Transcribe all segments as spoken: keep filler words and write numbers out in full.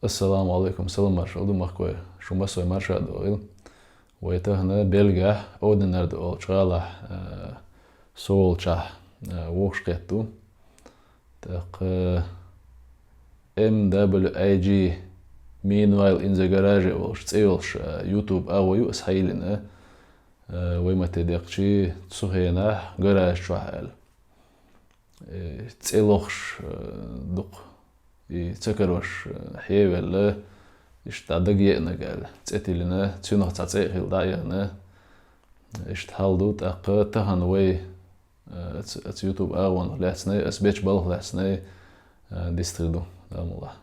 Ассаламу алейкум, салам маршал ду, махкой, шу массой марша а догӀил. Вай тахана Бельгахь, Оденерде олча гӀалахь, э, со волчахь, э, вовш кхету. ТӀаккха M W I G Meanwhile in the Garage олуш цӀе йолуш, э, YouTube агӀо ю ас хьайиллина, э, вай матте деккхачи цу хенахь гараж чохь аьлла. Э, цӀе лохуш, э, дукха. И ца карош, э, хьевелла, иштта дӀа дага еанарг аьлла. ЦӀе тиллина, цуьнах цхьа цӀе а хилла дӀа а яхна. Иштта хьал ду, тӀаккха тахана вай, э, аца, аца YouTube агӀонах лаьцнай, ас бечу балха лаьцнай, э, дистхир ду, Дала мукъ лахь.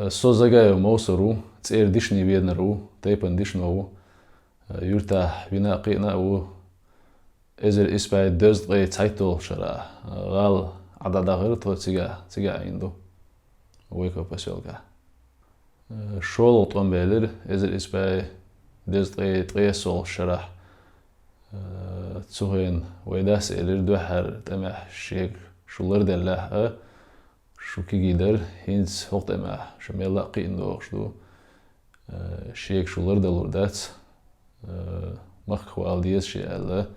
Со Загаев Мовсар ву, цӀера Дишни венар ву, тайпана дишно ву. Юьртахь вина а кхиъна а ву. Эзар исс бӀе дезткъе цхьайтталгӀачу шарахь гӀала Ӏа дӀадахара тхо цигахь, цигахь Ӏийна ду. Войков посёлкахь. ШолгӀа тӀом белира эзар исс бӀе дезткъе ткъесолгӀачу шарахь. Цу хенахь вай дас элира, дуьххьара тӀамехь шега шу ларделлехь а, шу кегий дара, хӀинца хӀокху тӀамехь шу мелла а кхиъна догӀуш ду. Шега шу лардалур дац. Махках вала деза шен аьлла,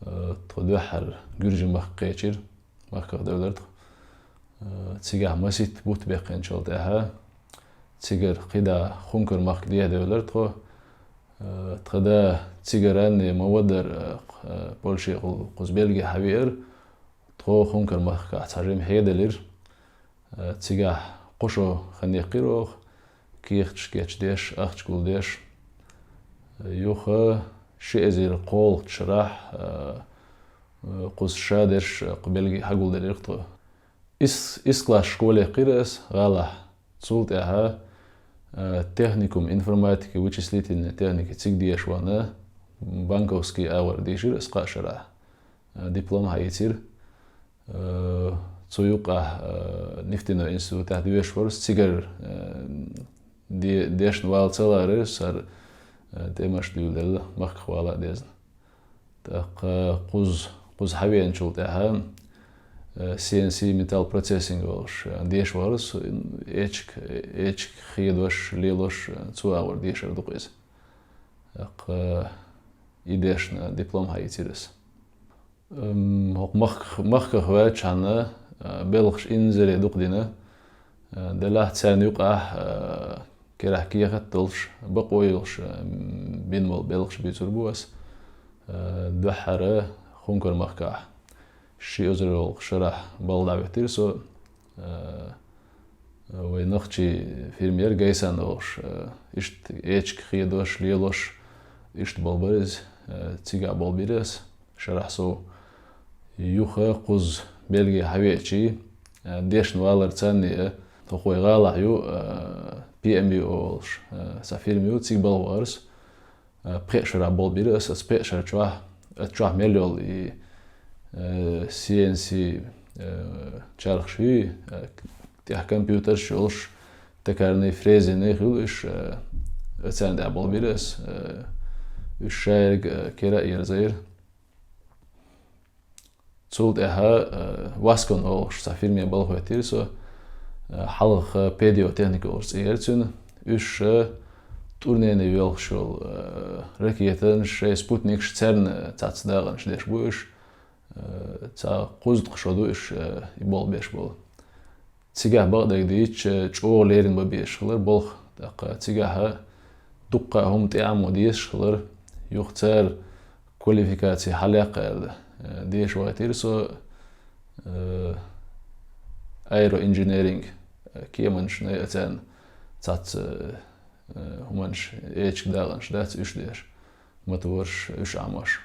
тхо дуьххьара Гуьржийн махка кхечира, махках девлира тхо. Цигахь масийтта бутт баьккхинчул тӀаьхьа, цигара кхидӀа Хункар-махка дехьадевлира тхо. Тхан да цигара а ма вадара, Польшехула кхуза Бельге хьавеара. Тхо Хункар-махкахь цхьа жима хьеделира. Цигахь кхо шо хан яьккхира оха, кехаташ кечдеш, ахча гулдеш. Юха ши эзар кхоалгӀачу шарахь кхуза шадерш кху Бельге хьагулделира тхо. Ис-, исс класс школе кхира ас гӀалахь. Цул тӀаьхьа техникум информатики, вычислительной техники цига деша вахана, банковский агӀор дийшира ас кхаа шарахь. Диплом хьаийцира. Цу юкъахь нефтяной институтехь доьшуш вара со, цигара де-, дешна вала ца ларара, сара тӀемаш дуьйладелла, махках вала а дезна. ТӀаккха кхуза, кхуза хьавеанчул тӀаьхьа C N C металл процессинг олуш деша вара со, эчиг, эчиг хедош, лелош, цу агӀор дешар ду-кх иза. ТӀаккха и дешна диплом хьаийцира ас. ХӀокху махках, махках ваьлчхьана белхаш инзаре дукха дина. Делахь царна юкъахь керахь кехат а долуш, бакъо а йолуш бина болу белхаш буьйцур бу ас. Дуьххьара Хункар-махкахь ши эзар долу шарахь балха дӀахӀоьттира со. Вай нохчийн фирма яра Гайсан олуш, иштта эчиг хедош, лелош, иштта болу бара иза, цигахь болу бира ас. Шарахь сов. Юха кхуза Бельге хьавеачий, дешна валар царний а, тхо вай гӀалахь ю, P M U олуш, цхьа фирма ю, цига балха вахара со. Пхеа шарахь болу бира ас, аса пхеа шар чохь, аса чохь мел йолу и C N C чархаш юй, тӀехь компьютерш йолуш, токарный, фрезерный хуьлу уьш, царна тӀехь болу бира ас, уьш шайриг кера а ерзайра. Цул тӀаьхьа Васкон олуш цхьа фирме балха хӀоьттира со, хьалха Педио техника олуш цӀе яра цуьнан. Уьш тӀурнене йоьлхуш йолу ракетанаш, шайн спутникаш, царна цхьацца дакъанаш деш бу уьш. Цхьа кхузткъа шо ду уьш и болх беш болу. Цигахь бакъдерг дийцча, чӀогӀа леррина бан безаш хилар болх, тӀаккха цигахь дуккха а хӀума тӀеӀаммо дезаш хилар, юха цара квалификаци хьалаяккха аьлла, деша вайтира со, аэроинженеринг, кеманаш, най а царна цхьацца хӀуманаш, эчиг дакъанаш дац уьш деш, мотораш, уьш Ӏамош.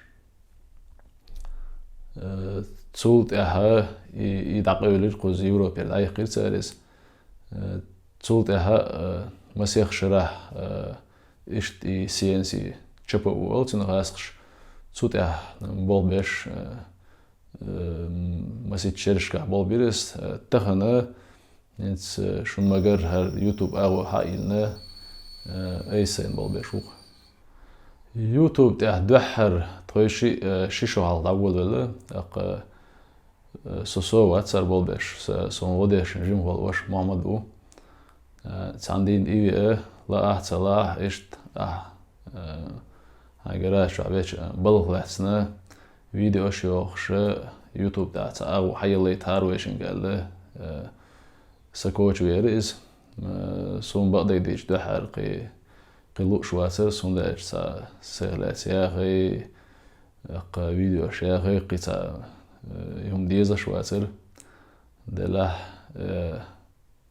Цул тӀаьхьа и, и дӀакъевлира кхуза Европера, дӀаяьккхира цара иза. Цул тӀаьхьа масех шарахь иштта и C N C, Ч П У олу цуьнан гӀазкхаша, цу тӀехь болх беш, масийтта шерашкахь болх бира ас. Тахана ХӀинца шуна ма-гарра, хӀара YouTube агӀо хьа а йиллина, айса сайна болх беш ву-кх. YouTube тӀехь дуьххьара тхойши, э, ши шо хьалха дӀаволавелла, тӀаккха, э, со, со вац цар болх беш, са, сона гӀо деш жимахвола ваша Мухьаммад ву. Э, цхьана дийнахь и веа, лаахь а, ца лаахь а, иштта ахь, э, хьайн гараж чохь веча, э, балха лаьцна, видеош йохуш, YouTube тӀехь цхьа агӀо хьаяллайтахьара вайшинга аьлла, э, са коча веара иза. Э, суна бакъдерг дийцича дуьххьара кхин, кхин лууш вацара, суна аьлча цхьа сайх лаьцна яхай, тӀаккха видеош яхай, кхин цхьа, э, хӀума дезаш вацара. Делахь, э,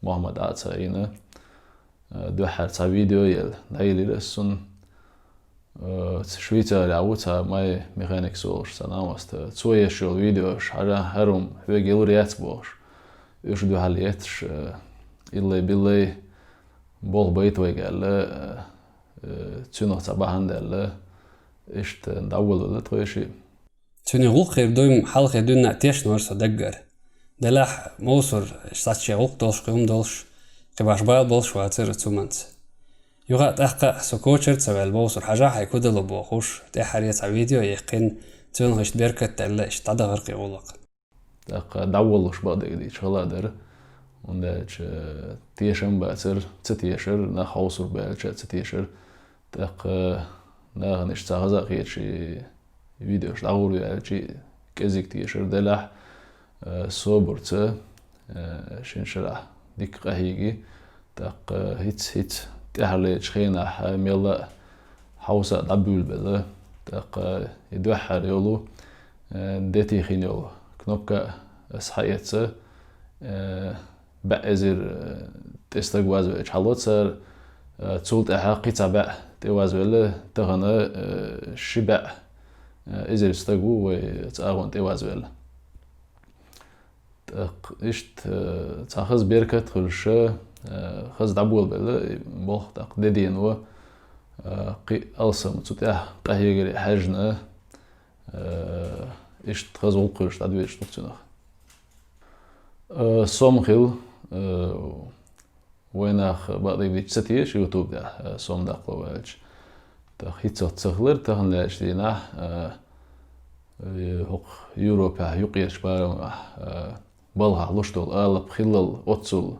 Мухьаммад Ӏа ца Ӏийна, э, дуьххьара цхьа видео елла, дӀаелира ас цунна. Э, Швейцарехь ву цхьа My Mechanics олуш цхьа новость. Цо еш йолу видеош хьажахь, хӀара хӀума хьоьга ялур яц бохуш. Уьш дуьхьал етташ, э, иллай-биллай болх байта вайга аьлла, э, э, цуьнах цхьа бахьана даьлла, иштта дӀаволавелла тхойшиъ. Цуьнан гӀуллакх хир дуй-м хьалхе дуьйна а тешна вара со даггара. Делахь, Мовсар, сац шен гӀуллакх долуш, кхин хӀума долуш, кхин баш бала болуш вацара цу хӀуманца. Юха а тӀаккха а со кочара а ца ваьлла, Мовсар, хьажахь хьайга хӀун дало бохуш, тӀаьххьара цхьа видео а яьккхина, цунах иштта беркат а даьлла, иштта дӀадахара кхин гӀуллакх. ТӀаккха дӀаволлуш бакъдерг дийцича хала а дара, хӀунда аьлча тешам бацара, ца тешара, нах хьовсур бу аьлча а ца тешара. ТӀаккха нахана иштта цхьа хаза а хеташ и видеош дӀагӀур ю аьлча, кӀезиг тешар делахь, э, собарца, э, шина шарахь дика къахьийги, тӀаккха хӀинца, хӀинца тӀаьхьарлечу хенахь, э, мелла а хьовса а дӀабуьйлабелла, тӀаккха и дуьххьара йолу, э, де тӀехь йина йолу кнопка ас хьаэцна, э, бӀе эзар, э, тӀе стаг вазвелча хьало цара, э, цул тӀаьхьа кхин цхьа бӀе тӀе вазвелла, тахана, э, ши бӀе, э, эзар стаг ву вай цу агӀонна тӀе вазвелла. ТӀаккха иштта, э, цхьа хаза беркат а хуьлуш, э, хаза дӀаболабелла и болх, тӀаккха де дийна, э, кхин алсам цу тӀехь къахьегаре хьаьжна, э, иштта хаза гӀуллакх хуьлуш дӀадоьдуш ду цунах. Э, сом хилла, э, вайн нах бакъдерг дийцича ца теша YouTube тӀехь, э, сом даккхало аьлча. ТӀаккха хӀинца ца хилира, тахана лаьттачу дийнахь, э, э, хӀокху Европехь юккъерчу барамехь, э, балхахь луш долу алапа хиллал оццул,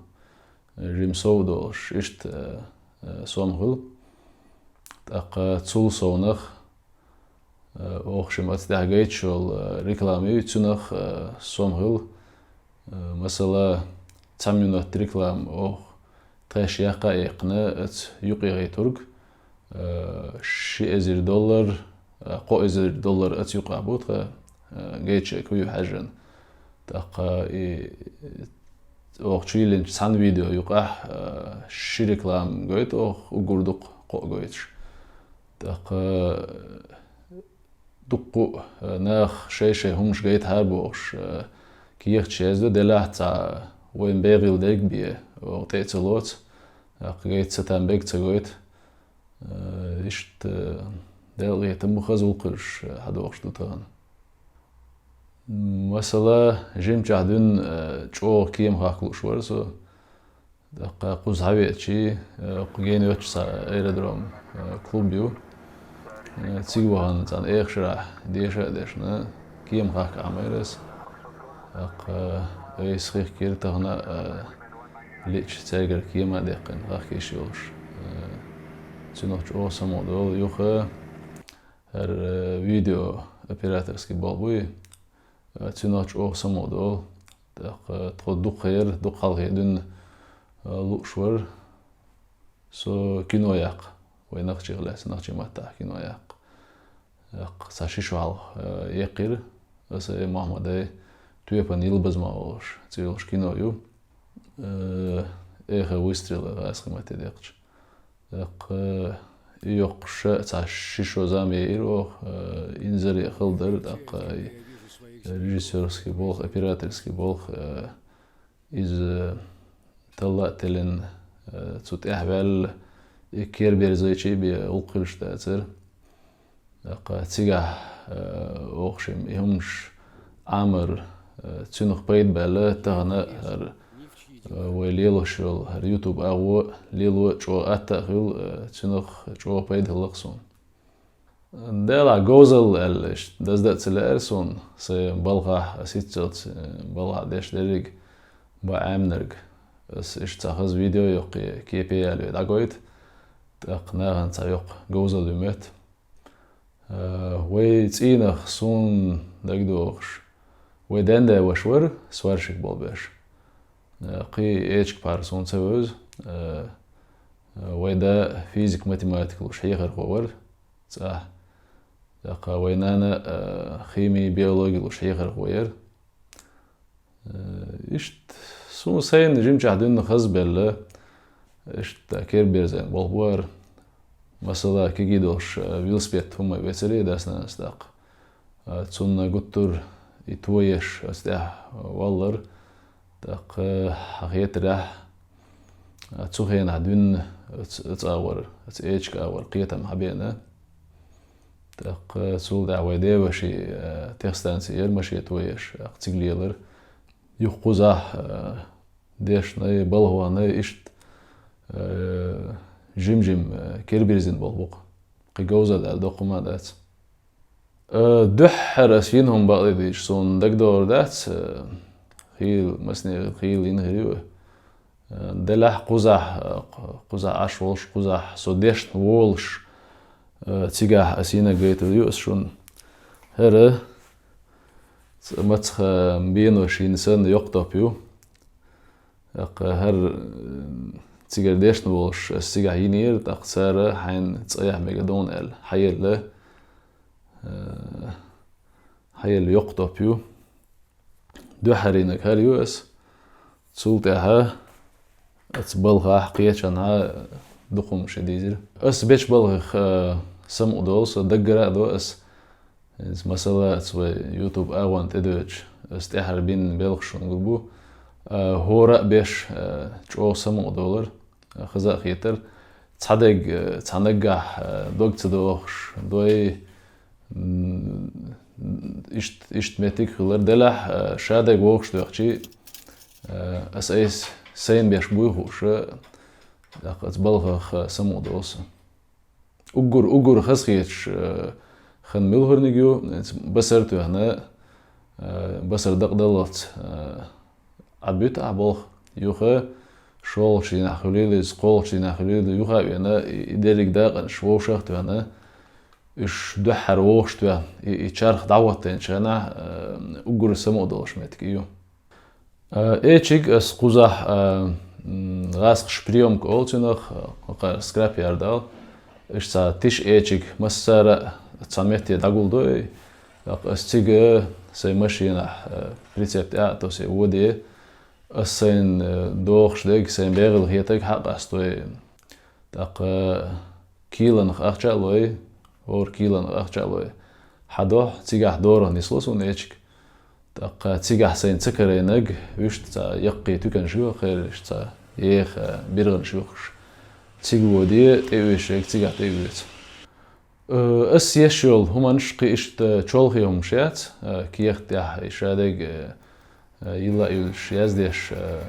э, жима сов долуш, иштта, э, э, сом хилла. ТӀаккха цул совнах, э, оха шимма аца тӀехь гайташ йолу, э, реклама ю, цунах, э, сом хилла. Э, масала, цхьа минот реклама оха тхаьш яккха а яьккхина, аца юкъе гӀайтург, э, ши эзар доллар, э, кхо эзар доллар аца юкъахь бу тхан, э, гайташ а кху ю хьаьжжина. ТӀаккха и оха чуйиллинчу цхьана видео юкъахь, э, ши реклама гойту оха, уггар дукха кхоъ гойтуш. ТӀаккха, э, дуккха а, э, нах шай-шай хӀуманаш гайтахьара бохуш, э, кехаташ язду, делахь цхьа вайн бегӀийла дерг бен, оха тӀе а ца лоцу, тӀаккха гайта ца там берг ца гойту. Э, иштта, э, Делан къинхетам бу, хаза гӀуллакх хуьлуш, э, хьадогӀуш ду тахана. Масала, жимчохь дуьйна, э, чӀогӀа кема хахка лууш вара со. ТӀаккха кхуза схьавеача, э, кху гена йоцчу цхьа аэродром, э, клуб ю. Э, цига вахана цхьана эха шарахь деша а дешна, кема хахка Ӏамайра ас. ТӀаккха айса хихкира тахана, э, лиъча цаьргара кема а даьккхина, хахка йиш йолуш. Э, цуьнах чӀогӀа самукъадолу юха, хӀара, э, видео операторский болх буй, э, цуьнах чӀогӀа самукъадолу. ТӀаккха тхо дукха хера, дукха хьалхе дуьйна, э, лууш вара со кино яккха, вай нохчех лаьцна, нохчийн маттахь кино яккха. Яккха цхьа ши шо хьалха, э, яьккхира аса а, Мохьмада а, «Тоьпан йилбазман» олуш, цӀе йолуш кино ю. Э, «Эхо выстрела», гӀазкхийн матте дехча. ТӀаккха и йоккхуш цхьа ши шо зама яйира оха, э, инзаре хала дара, тӀаккха и режиссёрский болх, операторский болх, э, иза талла а теллина, э, цу тӀехь ваьлла, и керберзайчий бен гӀуллакх хуьлуш дацара. ТӀаккха цигахь, э, оха шимма и хӀуманаш Ӏамар, э, цуьнах пайда баьлла, тахана хӀара, э, вай лелош йолу хӀара YouTube агӀо лело а чӀогӀа атта а хуьлу, э, цуьнах чӀогӀа пайда хилла-кх суна. Делахь говзалла аьлла иштта даздан а ца лаьара суна, сайн балхахь, ас хӀинццалц, э, балхахь деш дерриг бан Ӏемнарг. Ас иштта цхьа хаза видео йоккхий, кепе ялаве дӀагойта, тӀаккха нахана цхьа йоккха говзалла ю моьтту. Э, вай цӀийнах суна дагадогӀуш, вай ден-даь ваша вара сварщик болх беш. Э, кхин эчиг пхьар суна ца вевза. Э, э, вай да физик-математика луш хьехархо вара цӀахь. ТӀаккха вай нана, э, хими, биологи луш хьехархо яра. Э, иштта суна сайна жимчохь дуьйна хазбелла, иштта керберзен болх бара. Масала, кегий долуш, э, велосипед хӀума вецаре дас-нанас тӀаккха. Э, цунна гуттар а и тоеш, ас тӀехь валлар. ТӀаккха хьан хетарехь, э, цу хенахь дуьйна ца, ца агӀор, ца эчиг агӀор кхетам хьабеана. ТӀаккха цул тӀаьхьа вай деваши, э, техстанци яра машен тоеш, тӀаккха цига лелар. Юха кхузахь, э, дешнай, балхонай, иштта, э, жим-жим, э, кербирзина болх бу-кх. Кхин говза а даьлла, доккха хӀума а дац. Э, дуьххьара ас йина хӀума бакъдерг дийцича, суна дагадогӀур дац, э, хийла, масане хийла йина хир ю. Э, делахь кхузахь, э, кхузахь Ӏаш волуш, кхузахь со дешна волуш, э, цигахь ас йинарг гайтар ю ас шуна. ХӀара ц-, мацах бенош йина санна йоккха топ ю. ТӀаккха хӀара, э, цигара дешна волуш, ас цигахь йинера, тӀаккха цара хьайна цӀа яхьа мега довна аьлла, хьаелла, э, хьаелла йоккха топ ю. Дуьххьара йинарг хӀара ю ас. Цул тӀаьхьа ас балхахь, кхечанхьа дукха хӀума ши дийзира. Ас бечу балхах, э, самукъадолу со, даггара а до ас. Иза, масала, ас вай YouTube агӀонна тӀедоьдуш, ас тӀаьхьара бина белхаш шуна гур бу. Э, хӀора а беш, э, чӀогӀа самукъадолура, э, хаза а хетара. Цхьа дерг, э, цхьа наггахь, э, дог ца дохуш, дой, м, иштта, иштта меттиг а хилар. Делахь, э, шадерг вовшах тоьхчи, э, ас айса сайна беш буй хууш, э, тӀаккха ас балхах, э, самукъадолу со. Уггар, уггар хазахеташ, э, хан муьлхарниг ю, эца басар а тоьхна, э, басар дакъадаллалц, э, Ӏадбуьту ахь болх, юха шолгӀачу дийнахь хуьлийла иза, кхоалгӀачу дийнахь хуьлийла, юха а вена, и, и дерриг дакъанаш вовшах а тоьхна, уьш дуьххьара вовшах тоьхна, и, и чарх дӀахӀоттийначу хенахь, э, уггар самукъадолуш меттиг и ю. Э, эчиг ас кхузахь, э, м, гӀазкхаша приёмка олу цунах, э, кхара скрапьярд аьлла. Иштта цхьа тиша эчиг массара а цхьа метте дӀагулдой. ТӀаккха ас цига сайн машинахь, э, прицеп тӀе а тосий, воде. Ас сайна, э, дохуш дерг, сайн бегӀийла хетарг хьакъастой. ТӀаккха киланах ахча а лой, хӀора киланах ахча а лой. Хьадохьу, цигахь дорах нисло суна эчиг. ТӀаккха цигахь сайна ца карийнарг, вуьшта цхьа яккхий туьканаш ю, кхераш цхьа еха биргӀанаш юхуш. Цига воде, тӀеоьшург цигахь тӀеоьцу. Э, ас еш йолу хӀуманаш кхин иштта чолхе хӀуманаш яц, э, кехат тӀехь и шадерг, э, э, йилла а йиллаш яздеш, э,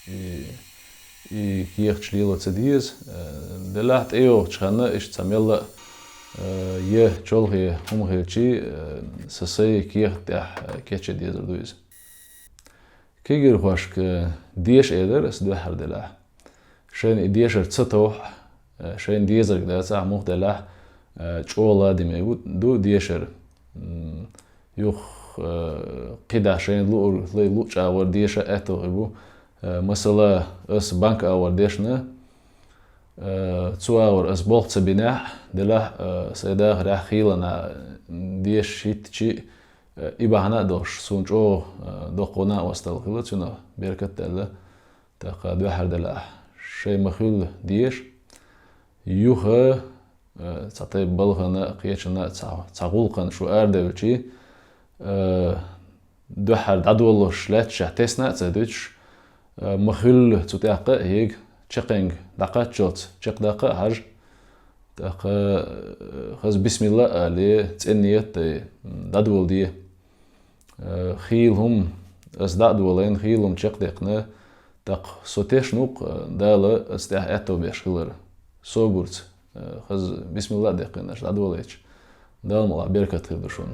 и, и кехаташ лело ца деза. Э, делахь тӀейогӀучу ханна иштта цхьа мелла а, э, я чолхе хӀума хилчий, э, сан сайн кехат тӀехь, э, кечъян дезар ду иза. Кегийрхошка деша элира ас дуьххьара делахь. Шайна и дешар ца товхьа, э, шайна дезарг дацахь, муха делахь, э, чӀогӀа ладаме ду дешар. М, юха, э, кхидӀа шайна луур, лай луъучу агӀор деша аьтту хир бу. Э, масала, ас банка агӀор дешна, э, цу агӀор ас болх ца бинехь, делахь, э, сайн дахарехь хийлана деша хӀиттачи, э, и бахьана а долуш, суна чӀогӀа, э, доккха накъосталла хилла цунах, беркат а даьлла. ТӀаккха дуьххьара делахь, шайн ма-хуьллу деша, юха, э, цхьа тайпа балхана а, кхечанна а цхьа, цхьа гӀуллакхана шу арадевлчий, э, дуьххьара дӀадолалуш лаьтташехь тесна а ца дуьтуш, э, ма-хуьллу цу тӀехь къа а хьега, чаккхенга дӀакхаччалц чекхдаккха а хьажа. ТӀаккха, э, хаза бисмилла а алий, цӀена ният а дай, м, дӀадоладе. Э, хийла хӀума ас дӀа а долийна, хийла хӀума чекхдеккхина, тӀаккха со тешна ву-кх, э, Дала ас тӀехь аьтто беш хилар. Собарца, э, хаза бисмилла а даьккхина аша дӀадолийча. Дала мукьвал беркат хъийида шун.